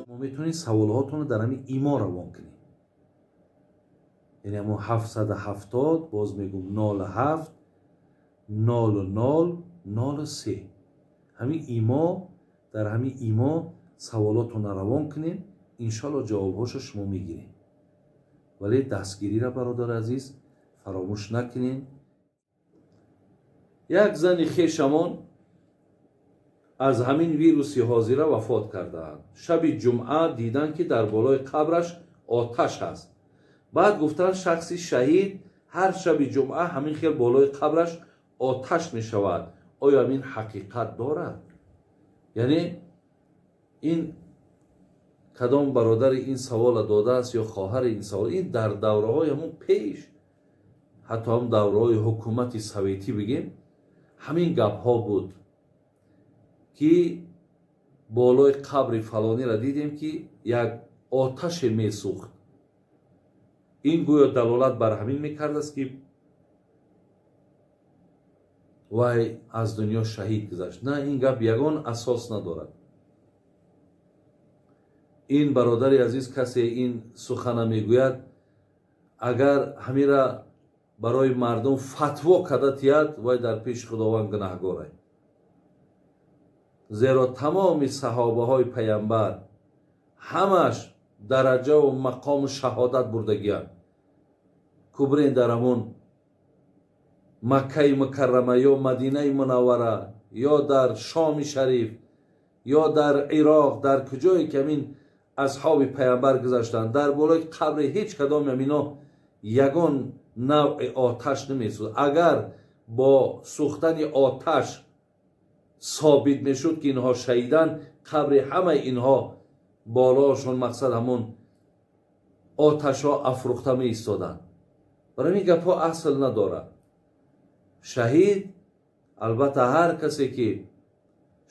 Мо метавонед саволҳотонро дар ҳамин имо равон кунед. Яъне ҳамон 770, боз мегӯм 07 00 03. Ҳамин имо, дар ҳамин имо саволотонро равон кунед, иншалло ҷавобҳошо шумо мегиред. Вале дастгириро, бародари азиз, фаромӯш накунед. Як зани хешамон аз ҳамин вируси ҳозира вафот кардаанд. Шаби ҷумъа диданд, ки дар болои қабраш оташ ҳаст. Баъд гуфтанд, шахси шаҳид ҳар шаби ҷумъа ҳамин хел болои қабраш оташ мешавад. Оё ҳамин ҳақиқат дорад? Яъне ин кадом бародари ин савола додааст ё хоҳари ин савол, ин дар давраҳои ҳамон пеш, ҳатто ҳам давраҳои ҳукумати советӣ бигем, ҳамин гапҳо буд, ки болои қабри фалониро дидем, ки як оташе месӯхт. Ин гӯё далолат бар ҳамин мекардааст, ки вай аз дунё шаҳид гузашт. На, ин гап ягон асос надорад. Ин бародари азиз, касе ин сухана мегӯяд, агар ҳамира барои мардум фатво карда тиҳад, вай дар пеши Худованд гунаҳгорад. Зеро тамоми саҳобаҳои паямбар ҳамаш дараҷаву мақому шаҳодат бурдагианд. Кубрен дар ҳамон Маккаи Мукаррама ё Мадинаи Мунаввара ё дар Шоми Шариф ё дар Ироқ, дар куҷое ки ҳамин асҳоби паямбар гузаштанд, дар болои қабри ҳеҷ кадоми ҳамино ягон навъи оташ намесӯзад. Агар бо сӯхтани оташ собит мешуд, ки инҳо шаҳиданд, қабри ҳамаи инҳо болоашон мақсад ҳамон оташҳо афрӯхта меистоданд. Барои ин гапҳо асл надорад. Шаҳид албатта ҳар касе ки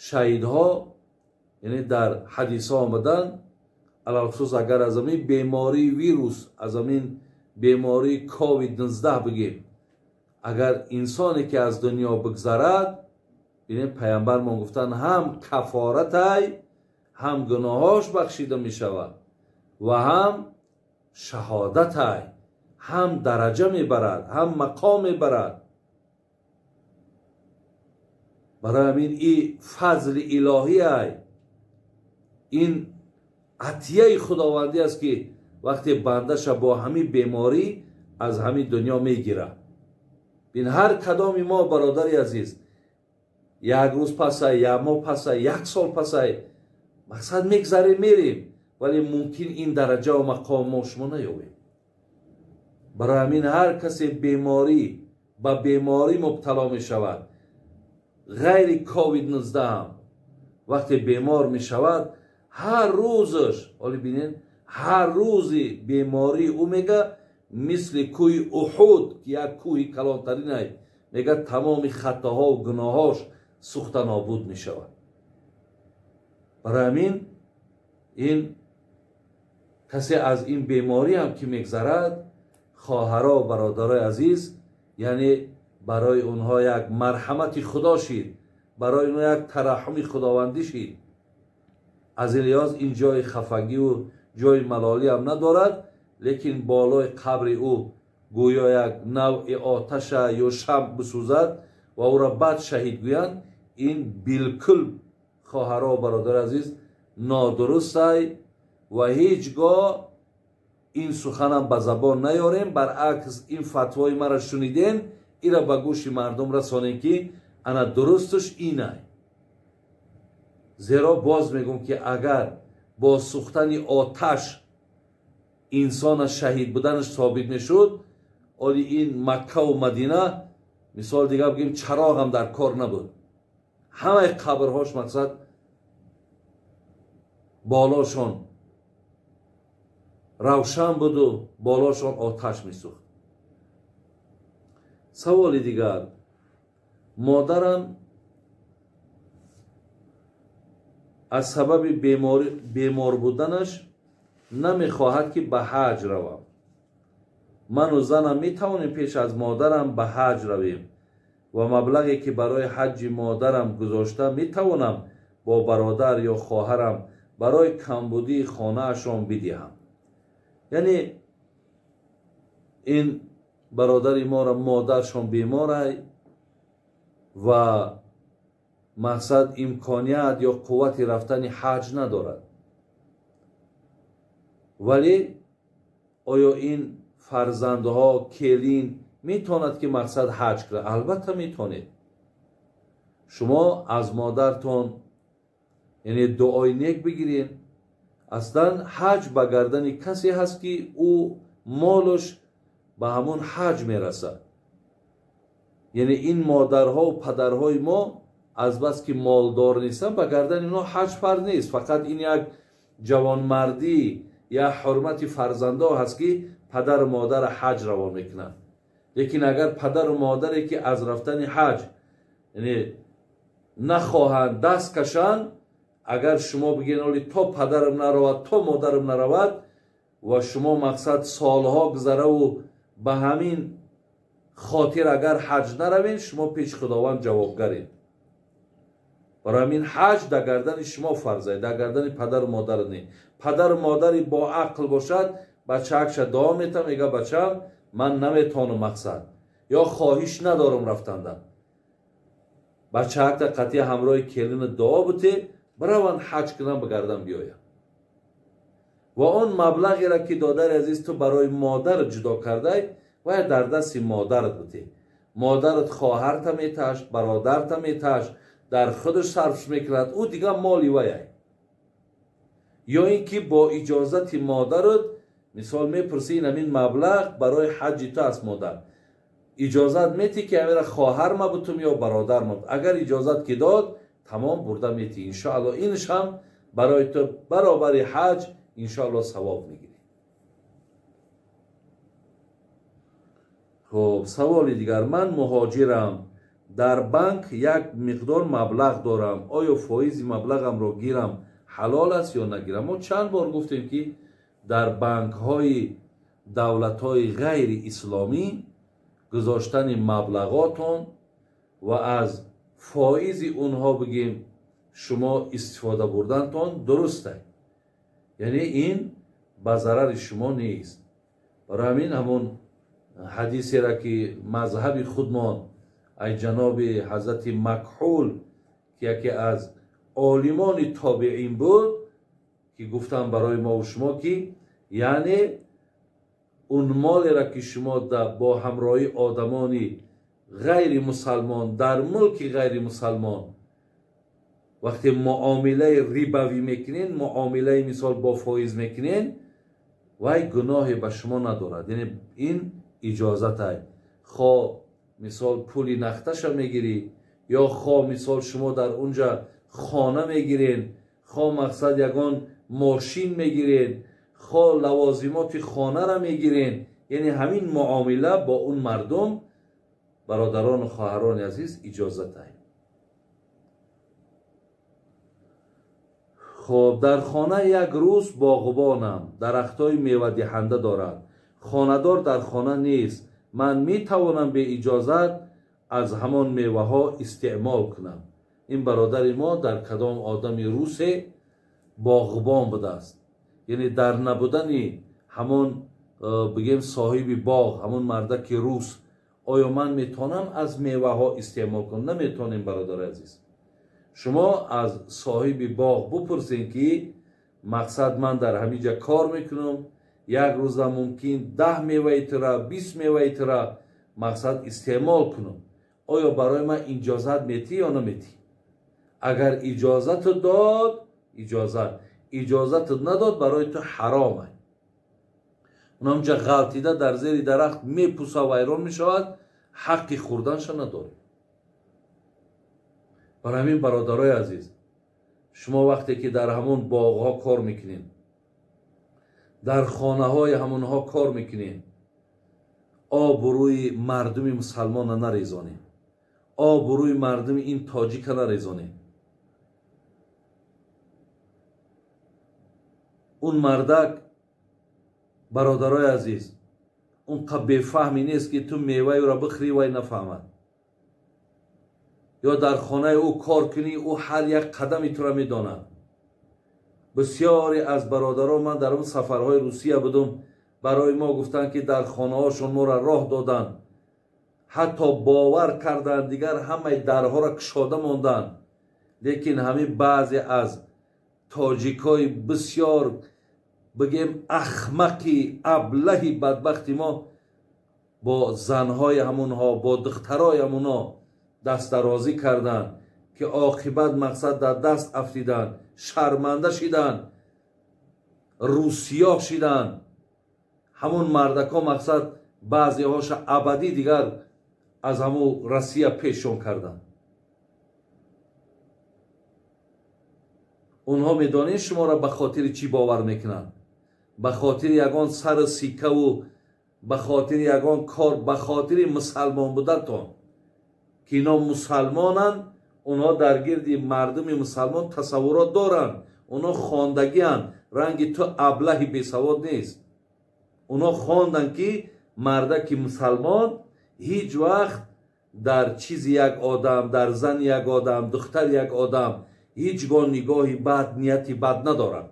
шаҳидҳо, яъне дар ҳадисҳо омаданд, алалхусус агар аз ҳамин бемории вирус, аз ҳамин бемории ковид-19 бигем, агар инсоне ки аз дунё бигзарад, бинем паямбармон гуфтанд, ҳам кафоратай, ҳам гуноҳош бахшида мешавад ва ҳам шаҳодатай, ҳам дараҷа мебарад, ҳам мақом мебарад. Барои ҳамин и фазли илоҳиай, ин атияи худовандӣ аст, ки вақте бандаша бо ҳамин беморӣ аз ҳамин дунё мегирад. Бин ҳар кадоми мо, бародари азиз, як рӯз пасай, як моҳ пасай, як сол пасай, мақсад мегзарем, мерем, вале мумкин ин дараҷаву мақом мо шумо наёбем. Барои ҳамин ҳар касе беморӣ ба беморӣ мубтало мешавад, ғайри ковид-19 ҳам вақте бемор мешавад, ҳар рӯзаш, ҳоле бинед, ҳар рӯзи бемории ӯ мега мисли кӯҳи Уҳуд, ки як кӯҳи калонтаринай, мега тамоми хатоҳову гуноҳош сӯхта нобуд мешавад. Барои ҳамин ин касе аз ин беморӣ ҳам ки мегзарад, хоҳаро бародарои азиз, яъне барои онҳо як марҳамати Худо шид, барои онҳо як тараҳҳуми худовандӣ шид. Аз ин лиҳоз ин ҷои хафагиву ҷои малолӣ ҳам надорад, лекин болои қабри ӯ гӯё як навъи оташа ё шамъ бисӯзад ва ӯро баъд шаҳид гӯянд, ин билкул, хоҳаро бародари азиз, нодурустай ва ҳеҷ гоҳ ин суханам ба забон наёрем. Баръакс, ин фатвои маро шунидем, ира ба гӯши мардум расонем, ки ана дурусташ инай. Зеро боз мегӯм, ки агар бо сӯхтани оташ инсона шаҳид буданаш собит мешуд, оли ин Маккаву Мадина, мисол дигар бигем, чароғам дар кор набуд. Ҳамаи қабрҳош мақсад болошон равшан буду болошон оташ месӯхт. Саволи дигар: модарам аз сабаби бемор буданаш намехоҳад, ки ба ҳаҷ равам. Ману занам метавонем пеш аз модарам ба ҳаҷ равем ва маблағе, ки барои ҳаҷҷи модарам гузошта метавонам, бо бародар ё хоҳарам барои камбудии хонаашон бидиҳам? Яъне ин бародари моро модаршон беморай ва мақсад имконият ё қуввати рафтани ҳаҷ надорад. Вале оё ин фарзандҳо келин метавонад ки мақсад ҳаҷ кунад? Албатта метавонед. Шумо аз модартон яъне дуои нек бигиред. Аслан ҳаҷ ба гардани касе ҳаст ки ӯ молаш ба ҳамон ҳаҷ мерасад. Яъне ин модарҳо ва падарҳои мо азбаски молдор нестанд, ба гардани онҳо ҳаҷ фарз нест. Фақат ин як ҷавонмардӣ, як ҳурмати фарзандҳо ҳаст ки падару модарро ҳаҷ равон мекунанд. Лекин агар падару модаре ки аз рафтани ҳаҷ яъне нахоҳанд, даст кашанд, агар шумо бигӯед оли то падарам наравад, то модарам наравад, ва шумо мақсад солҳо гузараву ба ҳамин хотир агар ҳаҷ наравед, шумо пеши Худованд ҷавобгаред. Барои ҳамин ҳаҷ дар гардани шумо фарзае, дар гардани падару модар не. Падару модари бо ақл бошад, бачаакша дуо метам, мега бачам ман наметавонам мақсад ё хоҳиш надорам рафтанда. Бачаакта қатъия ҳамроҳи келина дуо буте, бираванд ҳаҷ кунанд, ба гардан биёянд. Ва он маблағеро ки додари азиз ту барои модарат ҷудо кардай, вая дар дасти модарат буте. Модарат хоҳарта меташ, бародарта меташ, дар худаш сарфш мекунад, ӯ дигар моли ваяй. Ё ин ки бо иҷозати модарат мисол мепурсӣ, ин ҳамин маблағ барои ҳаҷи ту аст, модар иҷозат метӣ ки ҳаминро хоҳар мабутум ё бародар мабутум? Агар иҷозат ки дод, тамом бурда метӣ иншоалло. Инш ҳам барои ту баробари ҳаҷ иншоалло савоб мегирӣ. Хуб, саволи дигар. Ман муҳоҷирам, дар банк як миқдор маблағ дорам. Оё фоизи маблағамро гирам ҳалол аст ё нагирам? Мо чанд бор гуфтем ки дар банкҳои давлатҳои ғайри исломӣ гузоштани маблағотон ва аз фоизи онҳо бигем шумо истифода бурдантон дуруст аст. Яъне ин ба зарари шумо нест. Барои ҳамин ҳамон ҳадисеро ки мазҳаби худмон ай ҷаноби ҳазрати Макҳул ки яке аз олимони тобеин буд, ки гуфтам барои мо шумо ки яъне он молеро ки шумо бо ҳамроҳи одамони ғайри мусалмон дар мулки ғайри мусалмон вақте муомилаи рибавӣ мекунед, муомилаи мисол бо фоиз мекунед, вай гуноҳе ба шумо надорад. Яъне ин иҷозат аст. Хо мисол пули нахташа мегирӣ, ё хо мисол шумо дар унҷа хона мегиред, хо мақсад ягон мошин мегиред, хо лавозимоти хонара мегиред. Яъне ҳамин муомила бо он мардум, бародарону хоҳарони азиз, иҷозат аст. Хоб, дар хона як рӯз боғбонам, дарахтҳои мевадиҳанда дорад. Хонадор дар хона нест. Ман метавонам бе иҷозат аз ҳамон меваҳо истеъмол кунам? Ин бародари мо дар кадом одами русе боғбон будааст. Яъне дар набудани ҳамон бигем соҳиби боғ, ҳамон мардаки рус, оё ман метавонам аз меваҳо истеъмол кунам? Наметавонем, бародари азиз. Шумо аз соҳиби боғ бупурсед ки мақсад ман дар ҳамин ҷа кор мекунам, як рӯза мумкин 10 меваи тура, 20 меваи тура мақсад истеъмол кунам. Оё барои ман иҷозат метӣ ё наметӣ? Агар иҷозату дод, иҷозат. Иҷозату надод, барои ту ҳаром аст. Унамҷа ғалтида дар зери дарахт мепуса, вайрон мешавад, ҳаққи хӯрданша надорӣ. Барои ҳамин бародарои азиз, шумо вақте ки дар ҳамон боғҳо кор мекунед, дар хонаҳои ҳамонҳо кор мекунед, обрӯи мардуми мусалмонро нарезонед, обрӯи мардуми ин тоҷика нарезонед. Он мардак, бародарои азиз, он қа бефаҳме нест ки ту меваи ӯро бихӯрӣ, вай нафаҳмад. ё дар хонаи ӯ кор кунӣ, ӯ ҳар як қадами тура медонад. Бисёре аз бародарон, ман дар он сафарҳои Русия будум, барои мо гуфтанд, ки дар хонаҳошон моро роҳ доданд, ҳатто бовар карданд, дигар ҳамаи дарҳоро кушода монданд. Лекин ҳамин баъзе аз тоҷикҳои бисёр бигем ахмақи аблаҳи бадбахти мо бо занҳои ҳамонҳо, бо духтарои ҳамонҳо дастдарозӣ карданд, ки оқибат мақсад дар даст афтиданд, шарманда шиданд, русиёҳ шиданд. Ҳамон мардакҳо мақсад баъзеҳоша абадӣ дигар аз ҳамун Россия пешон карданд. Онҳо медонед шуморо ба хотири чӣ бовар мекунанд? Ба хотири ягон сару сиккаву ба хотири ягон кор, ба хотири мусалмон будантон, ки ино мусалмонанд. Онҳо дар гирди мардуми мусалмон тасаввурот доранд, онҳо хондагианд, ранги ту аблаҳи бесавод нест. Онҳо хонданд, ки мардаки мусалмон ҳеҷ вақт дар чизи як одам, дар зани як одам, духтари як одам ҳеҷ гоҳ нигоҳи бад, нияти бад надорад.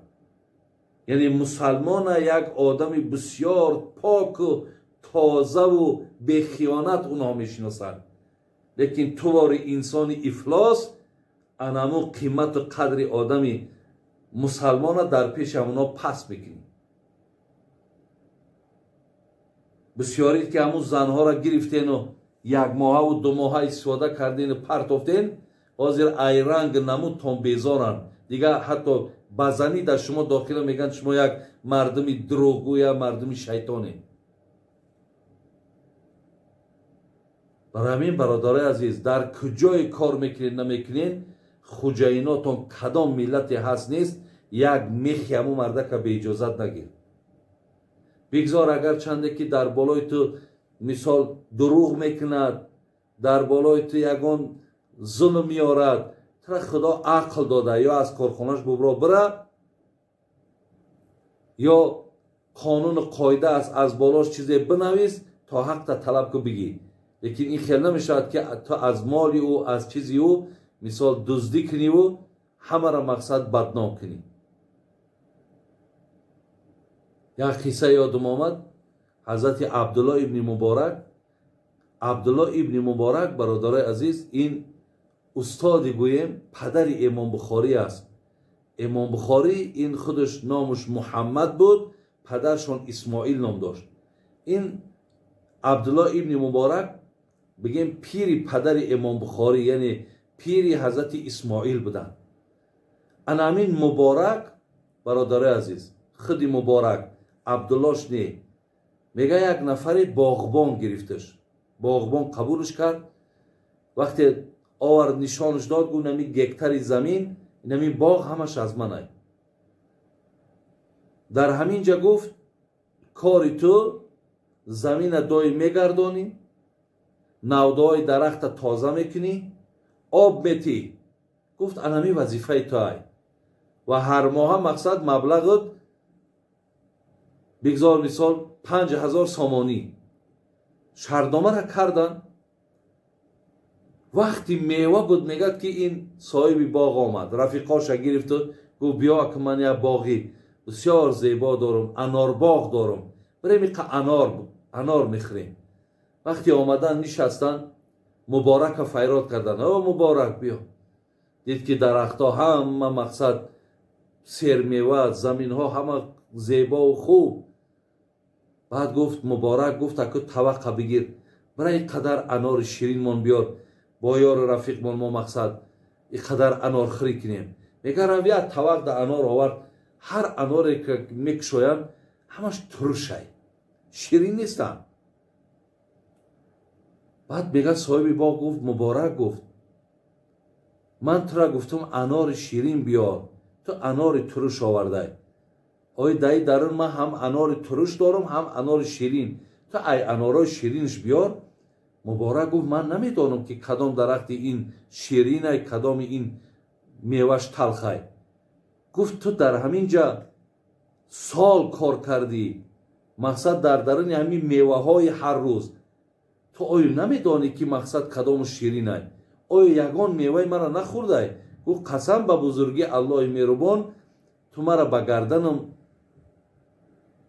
Яъне мусалмона як одами бисёр поку тозаву бехиёнат онҳо мешиносанд. Лекин ту вори инсони ифлос анаму қимату қадри одами мусалмона дар пеши ҳамонҳо пас мекунӣ. Бисёре ки ҳамун занҳоро гирифтену як моҳаву ду моҳа истифода кардену партофтен, ҳозир айранг намудтон безоранд. Дигар ҳатто ба занӣ дар шумо дохила мегӯянд, шумо як мардуми дурӯғгӯя, мардуми шайтоне. Барои ҳамин бародарои азиз, дар куҷое кор мекунед намекунед, хуҷаинотон кадом миллате ҳаст нест, як мехи ҳамун мардака беиҷозат нагир. Бигзор агарчанде ки дар болои ту мисол дурӯғ мекунад, дар болои ту ягон зулм меорад, тура Худо ақл дода, ё аз корхонаш бубро бира, ё қонуну қоида аст, аз болош чизе бинавис то ҳақта талаб ку бигӣ. Лекин ин хел намешавад, ки ту аз моли ӯ, аз чизи ӯ мисол дуздӣ куниву ҳамаро мақсад бадном кунӣ. Як қисса ёдум омад. Ҳазрати Абдулло ибни Муборак. Абдулло ибни Муборак, бародарои азиз, ин устоди гӯем падари Имом Бухорӣ аст. Имом Бухорӣ ин худаш номаш Муҳаммад буд, падаршон Исмоил ном дошт. Ин Абдулло ибни Муборак бигем пири падари Имом Бухорӣ, яъне пири ҳазрати Исмоил буданд. Ана ҳамин Муборак, бародарои азиз, худи Муборак, Абдуллош не, мега як нафаре боғбон гирифташ, боғбон қабулш кард. Вақте овард нишонаш дод, гуфт нами гектари замин, нами боғ ҳамаш аз манай. Дар ҳамин ҷа гуфт кори ту замина доим мегардонӣ, навдаҳои дарахта тоза мекунӣ, об метӣ. Гуфт анами вазифаи ту ай ва ҳар моҳа мақсад маблағат бигзор мисол 5000 сомонӣ. Шартномаро карданд. Вақти мева буд, мегӯяд ки ин соҳиби боғ омад, рафиқоша гирифту гуфт биё, ки ман як боғи бисёр зебо дорам, анорбоғ дорам, бирем иқа анор мехӯрем. Вақти омадан нишастанд, Муборака файрод карданд: о Муборак, биё. Дид ки дарахтҳо ҳама мақсад сермева, заминҳо ҳама зебову хуб. Баъд гуфт Муборак, гуфт аку таваққа бигир, бира ин қадар анори ширинмон биёр, бо ёру рафиқмон мо мақсад ин қадар анорхӯрӣ кунем. Мега равия тавақ да анор овард. Ҳар аноре ки мекушоянд ҳамаш турушай, ширин нестанд. Баъд мега соҳиби боғ гуфт Муборак, гуфт ман тура гуфтам анори ширин биёр, ту анори туруш овардай. Ой даи дарун ман ҳам анори туруш дорам, ҳам анори ширин, ту ай анорои ширинш биёр. Муборак гуфт ман намедонам ки кадом дарахти ин ширинай, кадоми ин меваш талхай. Гуфт ту дар ҳамин ҷа сол кор кардӣ, мақсад дар даруни ҳамин меваҳои ҳар рӯз, ту оё намедонӣ ки мақсад кадому ширинай? Оё ягон меваи мара нахӯрдай? Гуфт қасам ба бузургии Аллоҳи меҳрубон, ту мара ба гарданам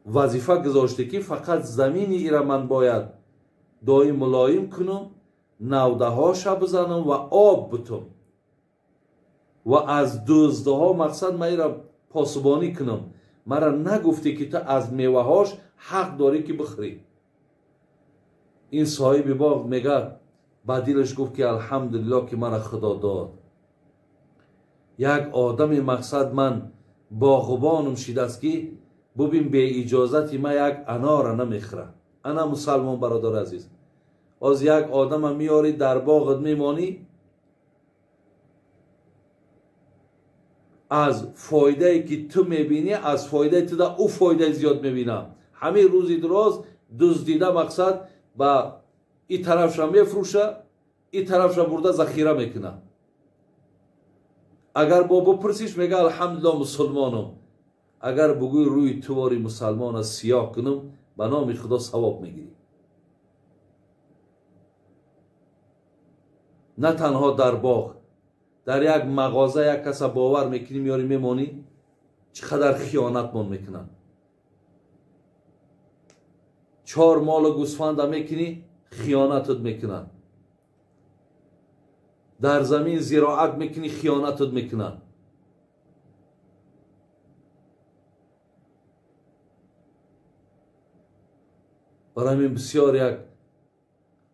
вазифа гузоштӣ ки фақат замини ира ман бояд доим мулоим кунам, навдаҳоша бизанам ва об бутам ва аз дуздаҳо мақсад ман ира посубонӣ кунам. Мара нагуфтӣ ки ту аз меваҳош ҳақ дорӣ ки бихӯрӣ. Ин соҳиби боғ мегӯяд ба дилаш гуфт ки алҳамдулиллоҳ ки мара худо дод. Як одами мақсад ман боғбонум шидааст ки бубин беиҷозати ман як анора намехӯра. Ана мусалмон бародари азиз, оз як одама меёрӣ дар боғат мемонӣ, аз фоидае ки ту мебинӣ, аз фоидаи ту да ӯ фоидаи зиёд мебина. Ҳамин рӯзи дуроз дуздида мақсад ба и тарафша мефурӯша, и тарафша бурда захира мекуна. Агар бо бупурсиш мега алҳамдулиллоҳ мусулмонам. Агар бугӯй рӯи тувори мусалмона сиёҳ кунам, ба номи худо савоб мегирӣ. На танҳо дар боғ, дар як мағоза як каса бовар мекунӣ, меёрӣ мемонӣ, чӣ қадар хиёнатмон мекунанд. 4 молу гӯсфанда мекунӣ, хиёнатат мекунанд. Дар замин зироат мекунӣ, хиёнатат мекунанд. Барои ҳамин бисёр як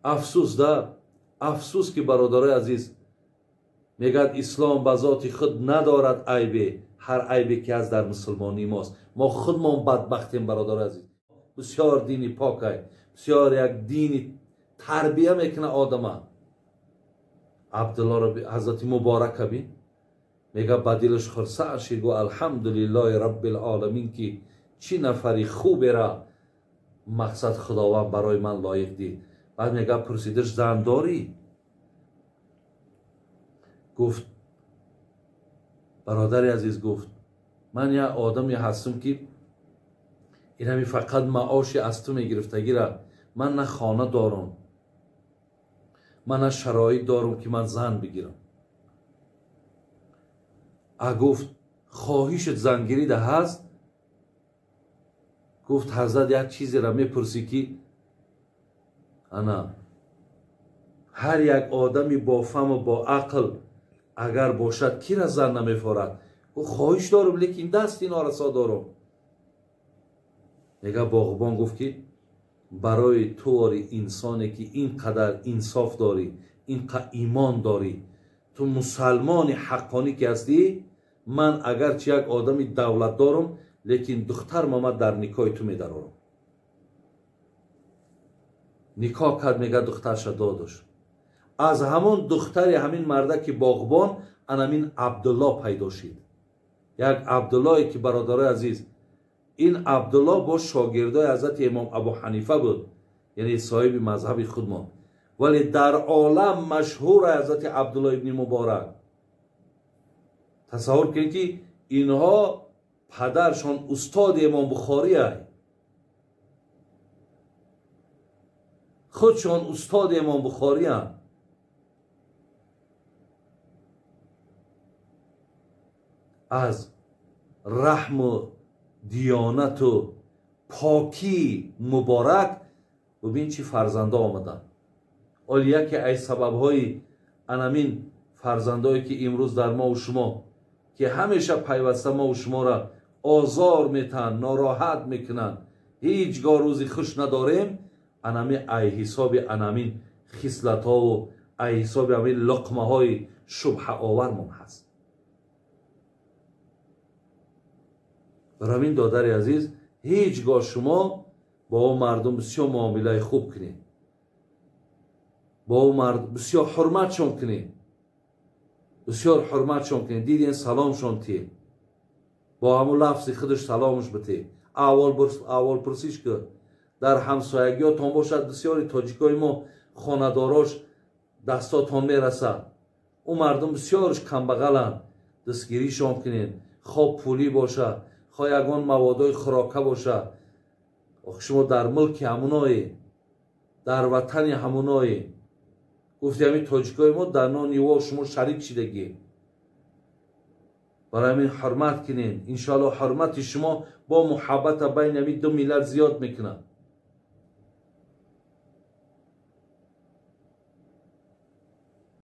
афсӯс да, афсӯс ки бародарои азиз, мегӯяд ислом ба зоти худ надорад айбе, ҳар айбе ки ҳаст дар мусулмонии мост. Мо худмон бадбахтем бародарои азиз. Бисёр дини покай, бисёр як дини тарбия мекунад одама. Абдуллоро ҳазрати Муборака бин, мегӯяд ба дилаш хурсанд шид, гӯ алҳамдулиллоҳи раббил оламин ки чӣ нафари хубера мақсад Худованд барои ман лоиқ дид. Баъд мегӯяд пурсидаш зан дорӣ? Гуфт бародари азиз, гуфт ман як одаме ҳастам ки инами фақат маоши аз ту мегирифтагира, ман на хона дорам, ман на шароит дорам ки ман зан бигирам. А гуфт хоҳишат зангирида ҳаст? Гуфт ҳазрат як чизеро мепурсӣ ки ана ҳар як одами бо фаҳму бо ақл агар бошад кира зан намефорад? Гуфт хоҳиш дорам, лекин дасти норасо дорам. Мега боғбон гуфт ки барои туори инсоне ки ин қадар инсоф дорӣ, ин қадар имон дорӣ, ту мусалмони ҳаққонӣ ки ҳастӣ, ман агарчи як одами давлат дорам, лекин духтар мама дар никоҳи ту медарорам. Никоҳ кард, мега духтарша додуш. Аз ҳамон духтари ҳамин марда ки боғбон, анамин Абдулло пайдо шид. Як Абдуллое ки бародарои азиз, ин Абдулло бо шогирдои ҳазрати имом Абу Ҳанифа буд, яъне соҳиби мазҳаби худмон, вале дар олам машҳур ҳазрати Абдулло ибни Муборак. Тасаввур кунед ки инҳо падаршон устоди имом Бухорӣ ай, худшон устоди имом Бухорианд. Аз раҳму диёнату покии Муборак бубин чӣ фарзандо омаданд. Оли яке аз сабабҳои анамин фарзандое ки имрӯз дар мову шумо ки ҳамеша пайваста мову шуморо озор метаҳанд, нороҳат мекунанд, ҳеҷ гоҳ рӯзи хуш надорем, анами ай ҳисоби анамин хислатҳову ай ҳисоби ҳамин луқмаҳои шубҳаовармон ҳаст. Барои ин додари азиз, ҳеҷ гоҳ шумо бо ӯ мардум бисёр муомилаи хуб кунед, бо ӯ мардум бисёр ҳурматшон кунед, бисёр ҳурматшон кунед. Диден саломшон тиед, бо ҳамун лафзи худаш саломш битед, аҳвол пурсиш кун. Дар ҳамсоягиётон бошад, бисёри тоҷикои мо хонадорош дастотон мерасад, ӯ мардум бисёрш камбағаланд, дастгиришон кунед, хоб пулӣ бошад, хоҳ ягон маводои хӯрока бошад. Ох, шумо дар мулки ҳамуное, дар ватани ҳамуное. Гуфти ҳамин тоҷикои мо дар нони во шумо шарик шидагӣ. Барои ҳамин ҳурмат кунед. Иншоалло, ҳурмати шумо бо муҳаббата байни ҳамин ду миллат зиёд мекунад.